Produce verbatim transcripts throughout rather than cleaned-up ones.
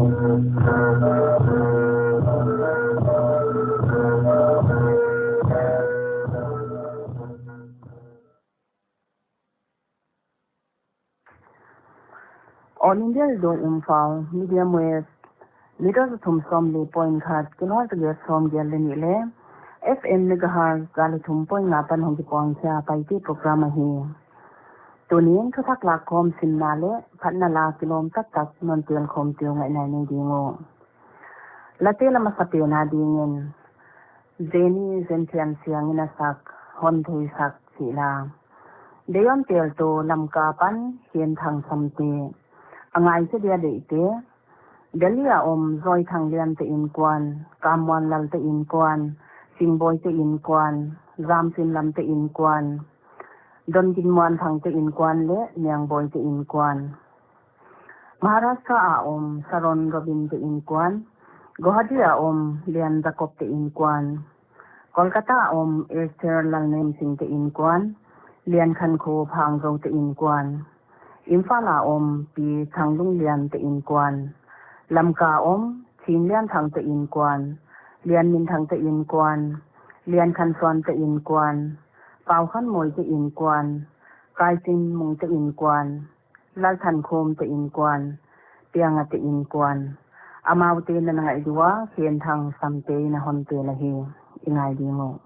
All India Radio Imphal, medium wave, meter za thum sawmli point khat, kilohertz za giat sawmgiat leh nih leh F M megahertz za leh thum point nga apan hong kipuang khia Paite program ahi. Tuni'n thuthak lakkhawm simna leh phatna la kilawm taktak non tel khawm tiu ngaihna nei ding uh. Late la masapen a dingin Jenny Zenthiansiang in a sak, Hon Thei Sak chih la. Deion Telto, Lamka apan Khenthang Samte. A ngai se dia deihte. Delhi a om Zoithang Liante innkuan, Kammuanlalte innkuan, Singbawite innkuan, Zamsinlamte innkuan, Donginmuanthangte innkuan leh Niangboite innkuan. Maharashtra a om Saron Robinte innkuan, Guwahati a om Lian Jacobte innkuan, Kolkata a om Esther Lalnemsingte innkuan, Lian Khankhup Hangzote innkuan, Imphal a om Pi Thanglungliante innkuan, Lamka a om Chinlianthangte innkuan, Lianminthangte innkuan, Liankhansuante innkuan, Paukhanmawite innkuan, Kaisinmungte innkuan, Lalthankhumte innkuan, Piangate innkuan. Amaute na na ngaih diua, Khenthang Samte in a hon tel ahi, i ngai ding uh.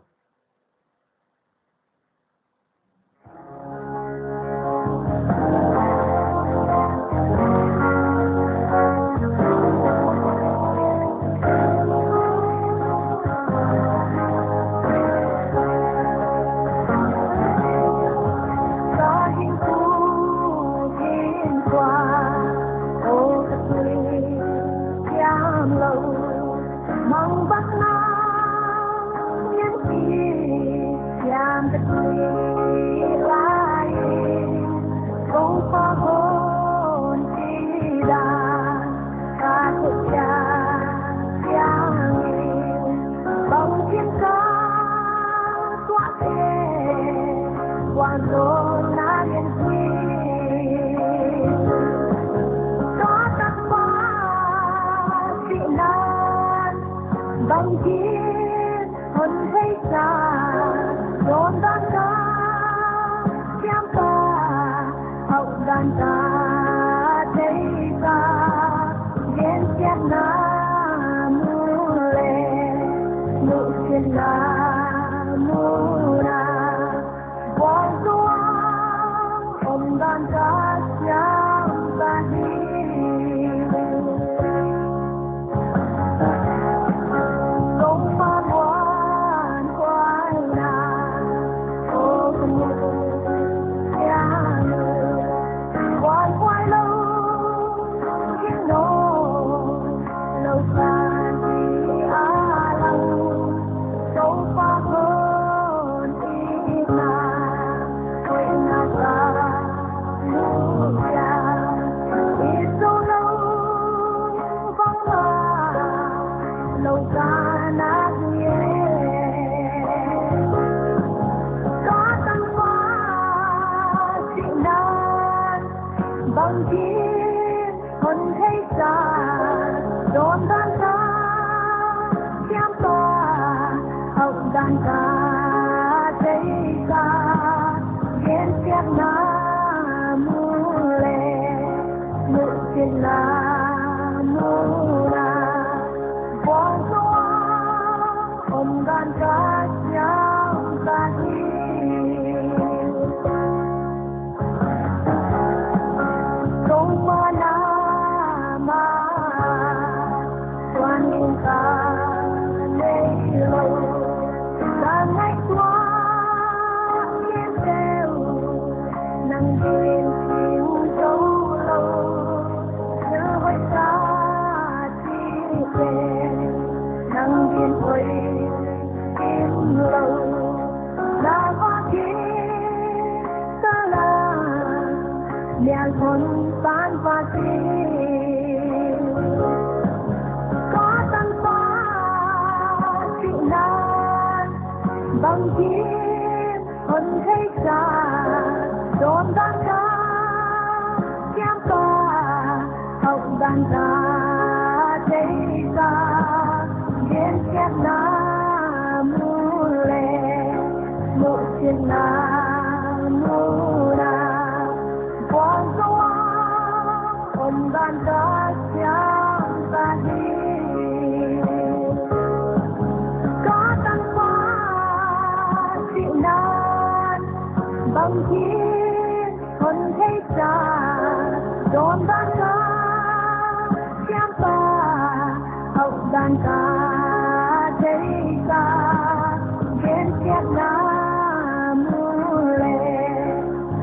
Bangkit hon theisa, dawn dan ka, siampa, hauh dan ka theisa, gensiatna mun leh nusiatna mun ah, buang tuang om dan ka siampa hi. Bangkit hon theisa, dawn dan ka, siampa, hauh dan ka theisa, gensiatna mun leh nusiatna mun ah, buang tuang om dan ka siampa hi. Bangkit hon theisa, dawn dan ka, siampa, hauh dan ka Gensiatna mu leh muhchinna mu a, buang zaw a om dan ka siam ta hi. Ka tangpa sihna bang hi hon thei sa, dawn dan ka siam ta, hauh dan ka thei sa, gensiatna mu leh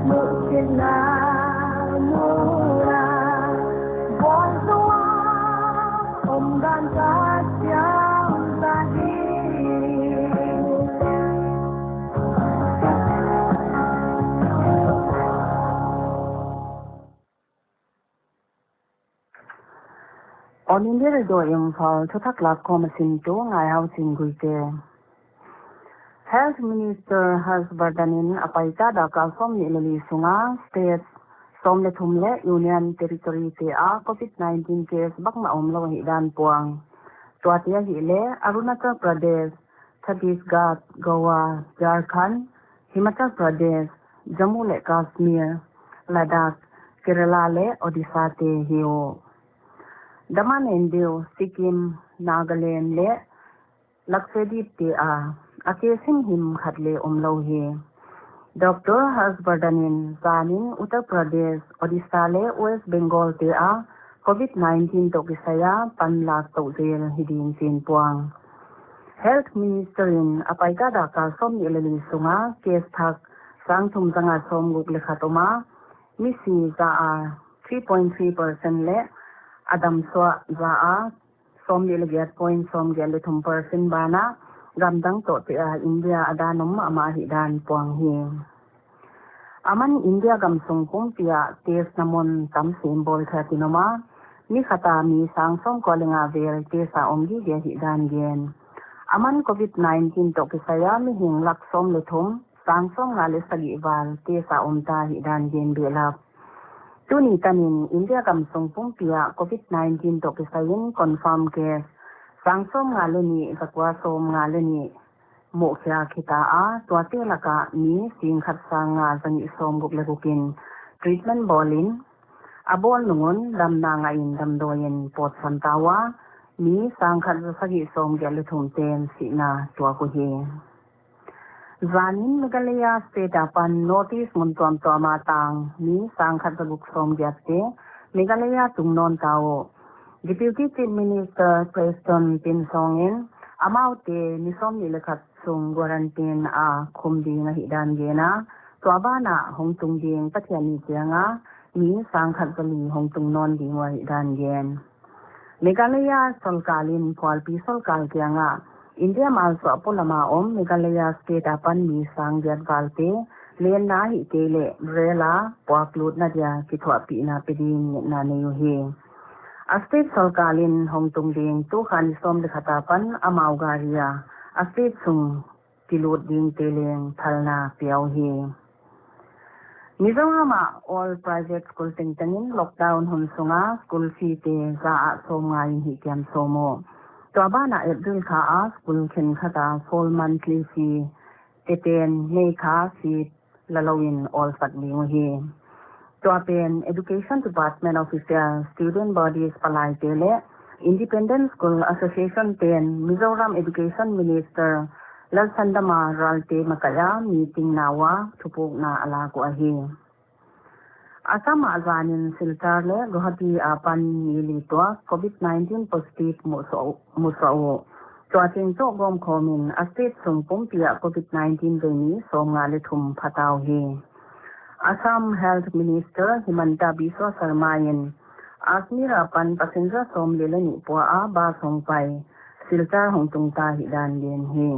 muhchinna mu a, buang zaw a om dan ka siam ta hi. All India Radio Imphal, thuthak lak khawm a simtu Ngaihuching Guite. Health Minister Harsh Vardhan in a paita dak kal sawmnih leh li sunga state sawm leh thum leh Union Territory te ah covid nineteen case bangmah omlou ahihdan puang. Tuate ahihleh Arunachal Pradesh, Chhattisgarh, Goa, Jharkhand, Himachal Pradesh, Jammu leh Kashmir, Ladakh, Kerala leh Odisha te hi uh. Daman and Diu, Sikkim, Nagaland leh Lakshadweep te ah a case himhim khat leng omlou hi. Doctor Harsh Vardhan in zanin Uttar Pradesh, Odisha leh West Bengal te ah covid nineteen toh kisai a panlak touzel hi ding chi'n puang. Health Minister in a paita dak kal sawmnih leh li sunga case thak sang thum zanga sawmguk leh khat om a, misi za a three point three percent leh a damsuah za a sawmnih leh giat point sawmgiat leh thum percent banah gamdang toh te ah India a dan om mahmah ahihdan puang hi. Aman India gamsung pumpi ah test na mun tam sem bawl khat in om a, ni khat a mi sang sawmkua leh nga vel test a om gige ahihdan gen. Aman covid nineteen toh kisai a mihing lak sawm leh thum, sang sawmnga leh sagih val test a om ta ahihdan gen behlap. Tuni tanin India gamsung pumpi ah covid nineteen toh kisai in confirm case sang sawmnga leh nih, zakua sawmnga leh nih muh khiak hita a, tuate laka mi sing khat sang nga zangih sawmguk leh guk in treatment bawlin, a bawl nung un damna ngah in damdawi in pawtsan ta ua, mi sang khat za sagih sawmgiat leh thum ten sihna tuak uhi. Zanin Meghalaya state apan North East mun tuamtuam a tang mi sang khat za guk sawmgiat te Meghalaya tung nawn ta uh. Deputy Chief Minister Prestone Tynsong in amaute ni sawmnih leh khat sung quarantine a khum ding ahihdan gen a, tua banah hong tung ding Pathianni kianga mi sang khat za li hong tung nawn ding uh ahihdan gen. Meghalaya sorkar in phualpi sorkar kiangah India malsuah polama om Meghalaya state apan mi sang giat valte lenna hihte leh rail a puaklutna dia kithuahpihna pe ding ngetna nei uhi. A state sorkar in hong tung ding tukha ni sawm leh khat apan amau gari a a state sung kilut dingte leng thalna pia uhi. Mizoram ah all private school tengtengin lockdown hun sunga school fee te za ah sawmnga in hihkiam sawm uh. Tua banah April kha a school khenkhat a full monthly fee te ten May kha fee la lou in awlsak ding uhi. Tua pen Education Department official, student bodies palaite leh Independent School Association ten Mizoram Education Minister Lalsandama Ralte makaih a meeting na ua thupukna a lak uh ahi. Assam ah zanin Silchar leh Guwahati apan mi li tuak covid nineteen positive musuah uh. Tua teng toh gawmkhawmin a state sung pumpi ah covid nineteen vei mi sawmnga leh thum pha ta uhi. Assam Health Minister Himanta Biswa Sarma in Ajmer apan passenger sawmli leh nih pua a bus hong pai Silchar hong tung ta ahihdan gen hi.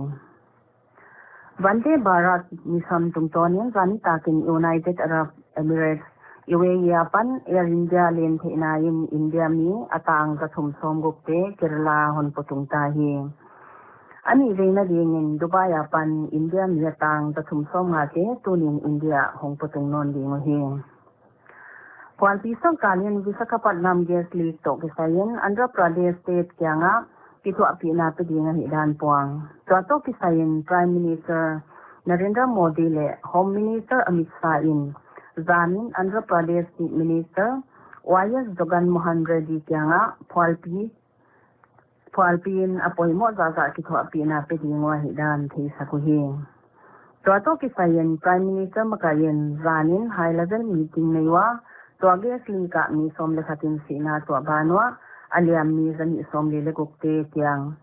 Vande Bharat Mission tungtawnin zanitakin United Arab Emirates, U A E apan Air India lentheihna in India mi a tang za thum sawmguk te Kerala hon putung ta hi. A nihveina dingin Dubai apan India mi a tang za thum sawmnga te tunin India hong putung nawn ding uhi. Phualpi sorkar in Visakhapatnam gas leak toh kisai in Andhra Pradesh state kiang ah kithuahpihna pe ding ahihdan puang. Tua toh kisai in Prime Minister Narendra Modi leh Home Minister Amit Shah in zan in Andhra Pradesh Chief Minister Y S Jagan Mohan Reddy kiang ah phualpi phualpi in a poimoh zahzah kithuahpihna pe ding uh ahihdan theisak uhi. Tua toh kisai in Prime Minister makai in zan in high level meeting nei ua, tua gas leak ah mi sawm leh khat in sihna tuah ban ua, a liam mi zanih sawmli leh guk te kiang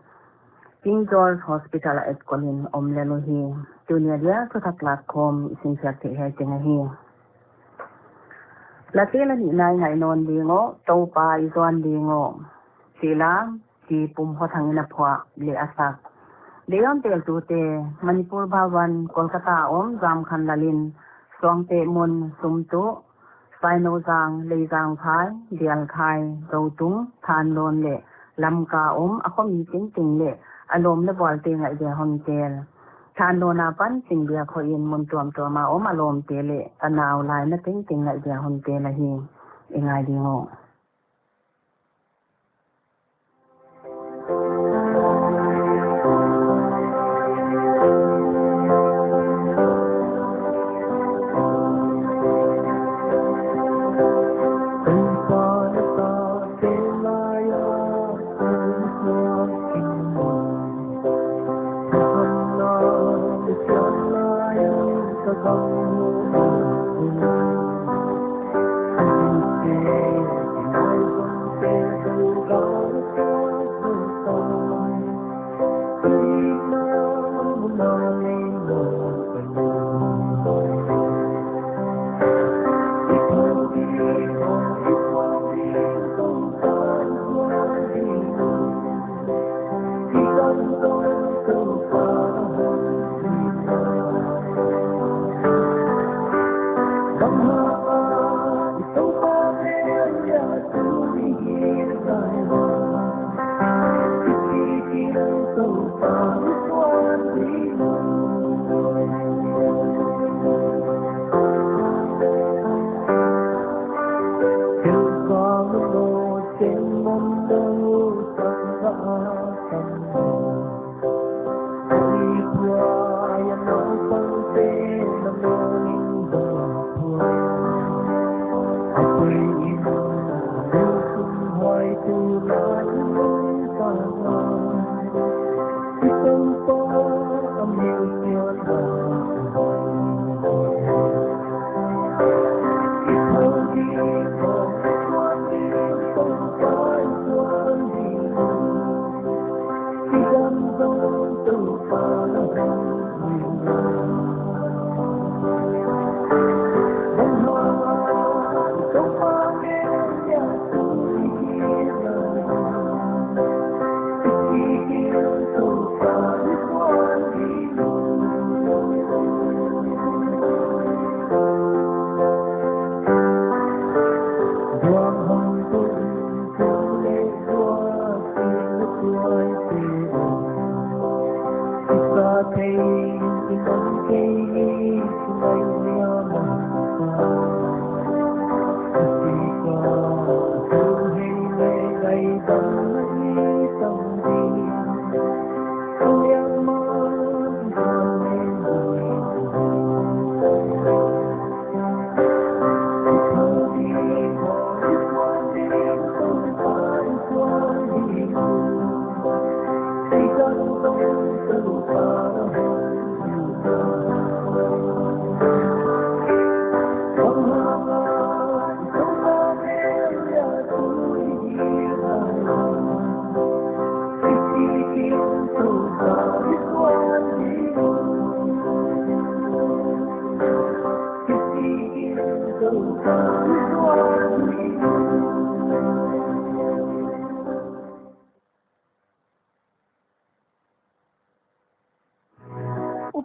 King George Hospital ah etkol in om lel uhi. Tuni a dia thuthak lak khawm i sim khiak theih hiai teng ahi. Late la nihna i ngaih nawn ding uh, Toupa i zuan ding uh, chih la Pi Pum Hothang in a phuah leh a sak. Deihhuai teltute, Manipur Bhavan, Kolkata a om Zamkhanlal in Suangtehmun, Sumtuh, Sainaozang, Leizangphai, Dialkhai, Zoutung, Thanlon leh Lamka a om a khomi tengteng leh a lawm leh vualte ngaih dia hon tel. Thanlon apan Chinbiak Hoih in mun tuamtuam a om a lawmte leh a nau laina tengteng ngaih dia hon tel ahi. I ngai ding uh.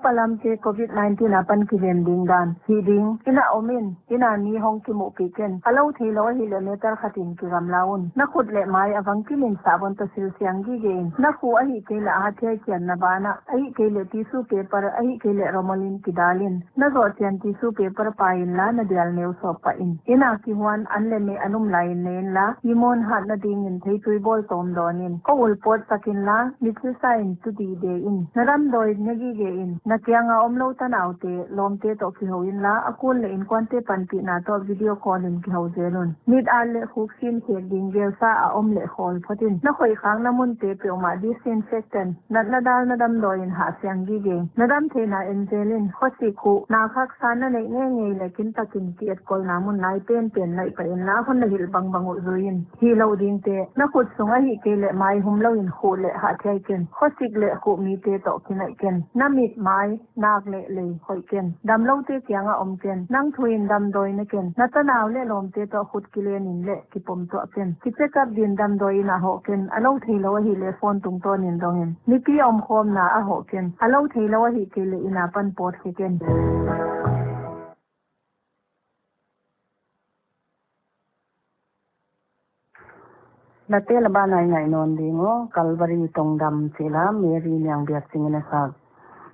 Palamte covid nineteen apan kiven ding dan. Hih ding, inn a om in, inn a mi hong kimuhpih ken. A lou theilou ahihleh meter khat in kigamla un. Na khut leh mai a vang kimin sahbawn toh sil siang gige in. Na khuh ahihkeileh a hathiai chianna banah, ahihkeileh tissue paper, ahihkeileh rumal in kidal in. Na zoh chian tissue paper pah inla, na dial neu sawp pah in. Inn a kihuan an leh meh an um lai in ne inla, i muan hatna dingin theitui bawl tawm dawn in. Kua ul pawt sak inla, mit sisa in tu dide in. Na damdawi na gige in. Na kianga omlou tanaute, lawmte toh kihou inla, a kul leh inkuante panpihna toh video call in kihou zel un. Mit al leh khuk sin khek ding gelsa a om leh khawl phot in. Na khoihkhakna munte peuhmah disinfectant, natna dalna damdawi in hah siang gige. Na dam theihna en zel in, khosik, khuh, nak haksa na neih ngeingei leh kintakin kietkolna mun lai penpen naih pah inla, hon na hilh bangbang uh zui in. Hih louh dingte, na khut sung ahihkeileh mai humlou in khuh leh hathiai ken. Khosik leh khuh mite toh kinaih ken. Na mit, mai, nak leh lei hoih ken. Damloute kianga om ken. Nang thu in damdawi ne ken. Na tanau leh lawmte toh khut kilen in leh kipom tuah ken. Kicheck up din damdawi inn a hoh ken. A lou theilou ahihleh phone tungtawn in dong in. Mipi omkhawmna a hoh ken. A lou theilou ahihkeileh inn apan pawt khe ken. Na tel a ban ah i ngaih nawn ding uh, Calvary Tongdam chih lam, Mary Niangbiakching in a sak.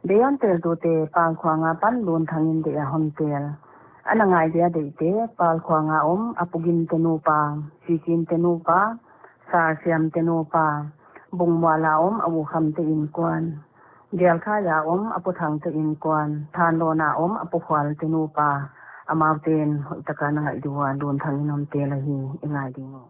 Deihhuan teltute, Palkhuang apan Lunthang in deih a hon tel. Ana ngai dia deihte, Palkhuang a om, a Pu Ginte nupa, Sichinte nupa, Sarsiam te nupa, Bungmual a om, a U Khamte inkuan. Gelkhai a om, a Pu Thangte inkuan, Thanlon a om, a Pu Khualte nupa, amaute'n hoihtaka na ngaih di ua, Lunthang in hon tel ahi, i ngai ding uh.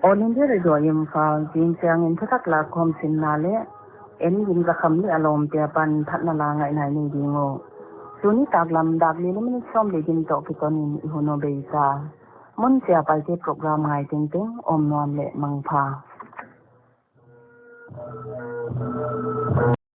All India Radio Imphal, zing chiangin thuthak lakkhawm simna leh en gin zakham leh a lawmte apan phatna la ngaihna i nei ding uh. Tuni taklam dak li leh minute sawm leh gin toh kitonin i hun uh bei ta. Mun chia Paite program ngai tengteng om nuam leh mangpha.